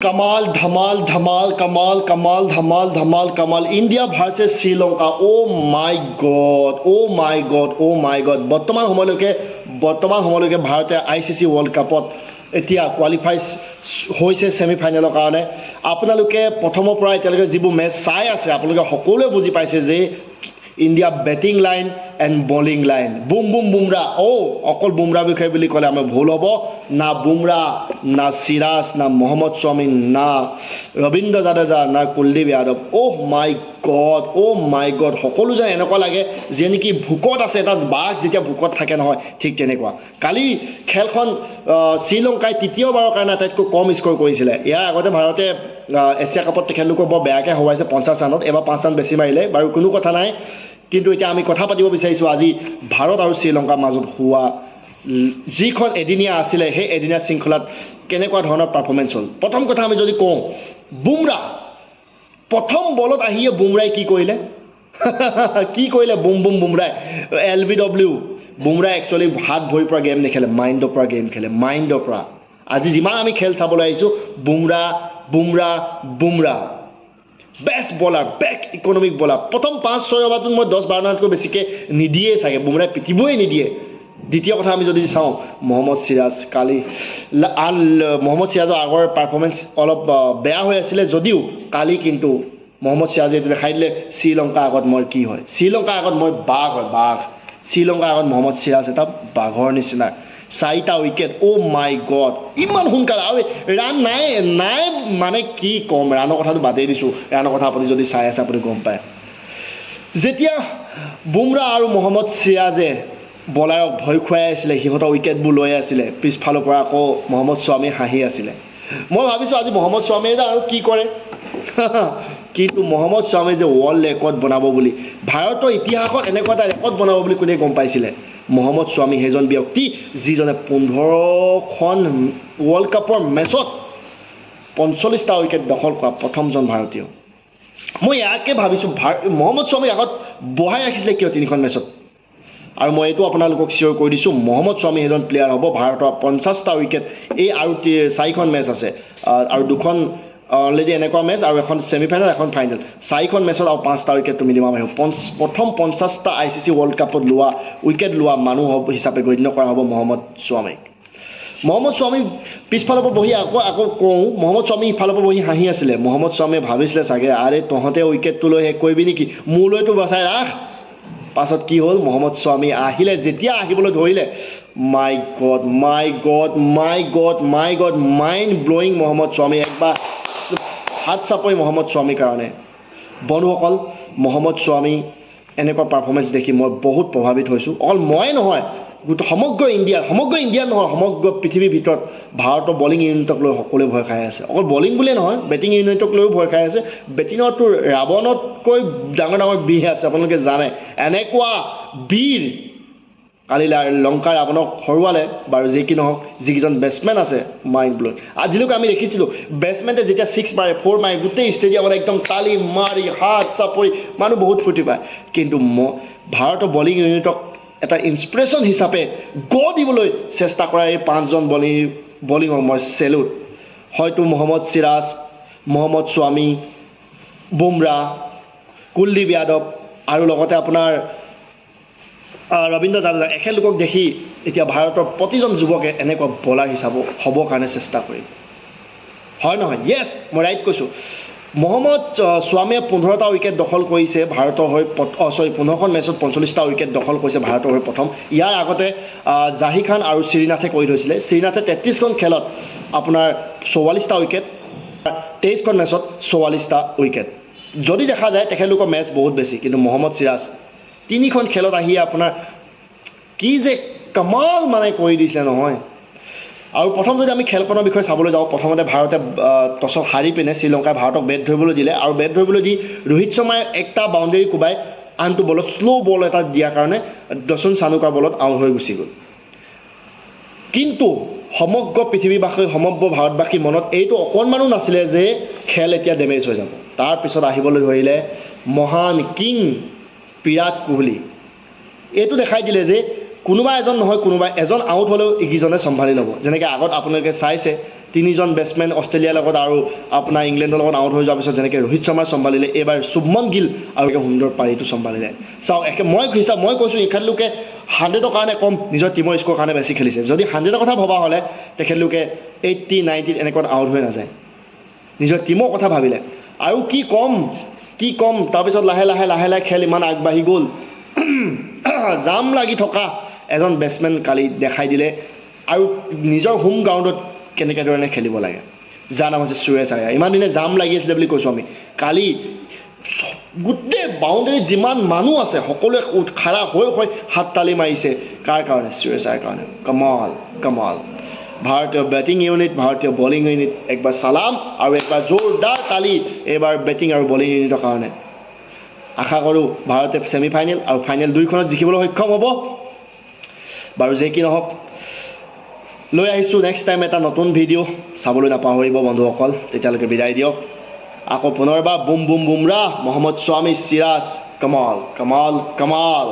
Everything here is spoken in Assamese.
कमाल, धमाल, धमाल, कमाल, कमाल, धमाल, धमाल, कमाल। India versus Sri Lanka. Oh my God, oh my God, oh my God. বৰ্তমান সময়লৈকে ভাৰতে আইচিচি ৱৰ্ল্ড কাপত এতিয়া কোৱালিফাই হৈছে ছেমি ফাইনেলৰ কাৰণে। আপোনালোকে প্ৰথমৰ পৰা এতিয়ালৈকে যিবোৰ মেচ চাই আছে, আপোনালোকে সকলোৱে বুজি পাইছে যে India batting line and bowling line, boom boom Bumrah. অ' অকল বুমৰাহ বিষয়ে বুলি ক'লে আমাৰ ভুল হ'ব। না বুমৰাহ, না চিৰাজ, না মহম্মদ শ্বামী, না ৰবীন্দ্ৰ জাদেজা, না Kuldeep Yadav. Oh my God, oh my God. সকলো যেন এনেকুৱা লাগে যে নেকি ভোকত আছে। এটা বাঘ যেতিয়া ভোকত থাকে নহয়, ঠিক তেনেকুৱা। কালি খেলখন শ্ৰীলংকাই তৃতীয়বাৰৰ কাৰণে আটাইতকৈ কম স্ক'ৰ কৰিছিলে। ইয়াৰ আগতে ভাৰতে এছিয়া কাপত তেখেতলোকক বৰ বেয়াকৈ হৰুৱাইছে 50 ৰানত। এবাৰ 5 ৰান বেছি মাৰিলে। বাৰু, কোনো কথা নাই। কিন্তু এতিয়া আমি কথা পাতিব বিচাৰিছোঁ আজি ভাৰত আৰু শ্ৰীলংকাৰ মাজত হোৱা যিখন এদিনীয়া আছিলে, সেই এদিনীয়া শৃংখলাত কেনেকুৱা ধৰণৰ পাৰফৰ্মেঞ্চ হ'ল। প্ৰথম কথা আমি যদি কওঁ, বুমৰাহ প্ৰথম বলত আহিয়ে বুমৰাই কি কৰিলে? কি কৰিলে boom boom Bumrah? LBW. Bumrah actually হাত ভৰিৰ পৰা গেম নেখেলে, মাইণ্ডৰ পৰা গেম খেলে, মাইণ্ডৰ পৰা। আজি যিমান আমি খেল চাবলৈ আহিছোঁ, Bumrah, Bumrah, Bumrah, best bowler, best economic bowler. প্ৰথম 5-6 অভাৰটোত মই 10-12 ৰানতকৈ বেছিকৈ নিদিয়ে চাগে, বুমৰাই পিটিবই নিদিয়ে। দ্বিতীয় কথা আমি যদি চাওঁ, মহম্মদ চিৰাজ কালি আন মহম্মদ চিৰাজৰ আগৰ পাৰফৰ্মেঞ্চ অলপ বেয়া হৈ আছিলে যদিও কালি কিন্তু মহম্মদ চিৰাজে এইটো দেখাই দিলে, শ্ৰীলংকাৰ আগত মই কি হয়। শ্ৰীলংকাৰ আগত মই বাঘ হয়, বাঘ। শ্ৰীলংকাৰ আগত মহম্মদ চিৰাজ এটা বাঘৰ নিচিনা। চাৰিটা উইকেট, অ' মাই গড! ইমান সোনকালে আৰু ৰান নাই নাই মানে কি ক'ম, ৰানৰ কথাটো বাদেই দিছোঁ। ৰানৰ কথা আপুনি যদি চাই আছে, আপুনি গম পায়। যেতিয়া বুমৰাহ আৰু মহম্মদ চিৰাজে বলাৰক ভয় খুৱাই আছিলে, সিহঁতৰ উইকেটবোৰ লৈ আছিলে, পিছফালৰ পৰা আকৌ মহম্মদ শ্বামী হাঁহি আছিলে। মই ভাবিছোঁ আজি মহম্মদ শ্বামীয়ে যে আৰু কি কৰে। কিন্তু মহম্মদ শ্বামী যে ৱৰ্ল্ড ৰেকৰ্ড বনাব বুলি, ভাৰতৰ ইতিহাসত এনেকুৱা এটা ৰেকৰ্ড বনাব বুলি কোনে গম পাইছিলে? মহম্মদ শ্বামী সেইজন ব্যক্তি যিজনে 15খন ৱৰ্ল্ড কাপৰ মেচত 45টা উইকেট দখল কৰা প্ৰথমজন ভাৰতীয়। মই ইয়াকে ভাবিছোঁ, মহম্মদ শ্বামীক আগত বহাই ৰাখিছিলে কিয় তিনিখন মেচত? আৰু মই এইটো আপোনালোকক চিয়'ৰ কৰি দিছোঁ, মহম্মদ শ্বামী সেইজন প্লেয়াৰ হ'ব, ভাৰতৰ 50টা উইকেট এই আৰু চাৰিখন মেচ আছে আৰু দুখন অলৰেডি এনেকুৱা মেচ আৰু এখন ছেমি ফাইনেল, এখন ফাইনেল, চাৰিখন মেচত আৰু পাঁচটা উইকেটটো মিনিমাম আহিব। প্ৰথম 50টা আইচিচি ৱৰ্ল্ড কাপত লোৱা উইকেট লোৱা মানুহ হ'ব হিচাপে গণ্য কৰা হ'ব মহম্মদ শ্বামীক। মহম্মদ শ্বামী পিছফালৰ পৰা বহি, আকৌ আকৌ কওঁ, মহম্মদ শ্বামী ইফালৰ পৰা বহি হাঁহি আছিলে। মহম্মদ শ্বামীয়ে ভাবিছিলে চাগে, আৰে তহঁতে উইকেটটো লৈ শেষ কৰিবি নেকি? মোলৈতো বচাই ৰাখ। পাছত কি হ'ল? মহম্মদ শ্বামী আহিলে, যেতিয়া আহিবলৈ ধৰিলে, my God, my God, my God, my God, mind blowing Mohammad Shami. একবাৰ হাত চাপৰি মহম্মদ শ্বামীৰ কাৰণে। বন্ধুসকল, মহম্মদ শ্বামী এনেকুৱা পাৰফৰ্মেঞ্চ দেখি মই বহুত প্ৰভাৱিত হৈছোঁ। অকল মই নহয়, গোটেই সমগ্ৰ ইণ্ডিয়া, সমগ্ৰ ইণ্ডিয়াত নহয়, সমগ্ৰ পৃথিৱীৰ ভিতৰত ভাৰতৰ বলিং ইউনিটক লৈ সকলোৱে ভয় খাই আছে। অকল বলিং বুলিয়ে নহয়, বেটিং ইউনিটক লৈও ভয় খাই আছে। বেটিঙততো ৰাৱণতকৈ ডাঙৰ ডাঙৰ বীৰ আছে, আপোনালোকে জানে। এনেকুৱা বীৰ কালি লংকা ৰাৱণক হৰুৱালে। বাৰু, যি কি নহওক, যিকেইজন বেটছমেন আছে, মাইণ্ড ব্ল'য়িং। আজিলৈকে আমি দেখিছিলোঁ, বেটছমেনে যেতিয়া ছিক্স মাৰে, ফ'ৰ মাৰে, গোটেই ষ্টেডিয়ামত একদম তালি মাৰি, হাত চাপৰি মানুহ বহুত ফূৰ্তি পায়। কিন্তু ভাৰতৰ বলিং ইউনিটক এটা ইনস্পিৰেশ্যন হিচাপে গঢ় দিবলৈ চেষ্টা কৰা এই পাঁচজন বলিঙক মই চেলুট। হয়তো মহম্মদ চিৰাজ, মহম্মদ শ্বামী, বুমৰাহ, কুলদীপ যাদৱ আৰু লগতে আপোনাৰ ৰবীন্দ্ৰ জাদেজা, এখেতলোকক দেখি এতিয়া ভাৰতৰ প্ৰতিজন যুৱকে এনেকুৱা বলাৰ হিচাপ হ'বৰ কাৰণে চেষ্টা কৰিব। হয় নহয়? য়েছ, মই ৰাইট কৈছোঁ। মহম্মদ শ্বামীয়ে 15টা উইকেট দখল কৰিছে ভাৰতৰ হৈ। চৰি, 15খন মেচত 45টা উইকেট দখল কৰিছে ভাৰতৰ হৈ প্ৰথম। ইয়াৰ আগতে জাহিৰ খান আৰু শ্ৰীনাথে কৰি থৈছিলে। শ্ৰীনাথে 33খন খেলত আপোনাৰ 44টা উইকেট, 23খন মেচত 44টা উইকেট। যদি দেখা যায়, তেখেতলোকৰ মেচ বহুত বেছি। কিন্তু মহম্মদ চিৰাজ তিনিখন খেলত আহি আপোনাৰ কি যে কমাল মানে কৰি দিছিলে নহয়। আৰু প্ৰথম যদি আমি খেলখনৰ বিষয়ে চাবলৈ যাওঁ, প্ৰথমতে ভাৰতে টছত হাৰি পিনে শ্ৰীলংকাই ভাৰতক বেট ধৰিবলৈ দিলে। আৰু বেট ধৰিবলৈ দি ৰোহিত শৰ্মাই একটা বাউণ্ডেৰী কোবাই আনটো বলত শ্ল' বল এটা দিয়াৰ কাৰণে দচুন চানুকাৰ বলত আউট হৈ গুচি গ'ল। কিন্তু সমগ্ৰ পৃথিৱীবাসী, সমগ্ৰ ভাৰতবাসীৰ মনত এইটো অকণমানো নাছিলে যে খেল এতিয়া ডেমেজ হৈ যাব। তাৰপিছত আহিবলৈ ধৰিলে মহান কিং বিৰাট কোহলি। এইটো দেখাই দিলে যে কোনোবা এজন নহয় কোনোবা এজন আউট হ'লেও ইকেইজনে চম্ভালি ল'ব। যেনেকৈ আগত আপোনালোকে চাইছে। তিনিজন বেটছমেন অষ্ট্ৰেলিয়াৰ লগত আৰু আপোনাৰ ইংলেণ্ডৰ লগত আউট হৈ যোৱাৰ পিছত যেনেকৈ ৰোহিত শৰ্মাই চম্ভালিলে, এইবাৰ শুভমন গিল আৰু একে সুন্দৰ পাৰিটো চম্ভালিলে। চাওক, একে মই হিচাপ মই কৈছোঁ, এখেতলোকে 100ৰ কাৰণে কম, নিজৰ টীমৰ স্ক'ৰ কাৰণে বেছি খেলিছে। যদি 100ৰ কথা ভবা হ'লে তেখেতলোকে 80, 90ত এনেকুৱাত আউট হৈ নাযায়। নিজৰ টীমৰ কথা ভাবিলে। আৰু কি ক'ম, কি ক'ম? তাৰপিছত লাহে লাহে লাহে লাহে খেল ইমান আগবাঢ়ি গ'ল। জাম লাগি থকা এজন বেটছমেন কালি দেখাই দিলে আৰু নিজৰ হোম গ্ৰাউণ্ডত কেনেকৈ ধৰণে খেলিব লাগে, যাৰ নাম হৈছে শ্ৰেয়স আয়াৰ। ইমান দিনে জাম লাগি আছিলে বুলি কৈছোঁ আমি। কালি গোটেই বাউণ্ডেৰীত যিমান মানুহ আছে, সকলোৱে খাৰা হৈ হৈ হাত তালি মাৰিছে। কাৰ কাৰণে? শ্ৰেয়স আয়াৰ কাৰণে। কমাল, কমাল! ভাৰতীয় বেটিং ইউনিট, ভাৰতীয় বলিং ইউনিট, একবাৰ চালাম আৰু একবাৰ জোৰদাৰ তালি এইবাৰ বেটিং আৰু বলিং ইউনিটৰ কাৰণে। আশা কৰোঁ ভাৰতে ছেমি ফাইনেল আৰু ফাইনেল দুইখনত জিকিবলৈ সক্ষম হ'ব। বাৰু, যে কি নহওক, লৈ আহিছোঁ নেক্সট টাইম এটা নতুন ভিডিঅ'। চাবলৈ নাপাহৰিব বন্ধুসকল। তেতিয়ালৈকে বিদায় দিয়ক। আকৌ পুনৰবাৰ বুম বুম বুমৰাহ, মহম্মদ শ্বামী, চিৰাজ, কমাল, কমাল, কমাল।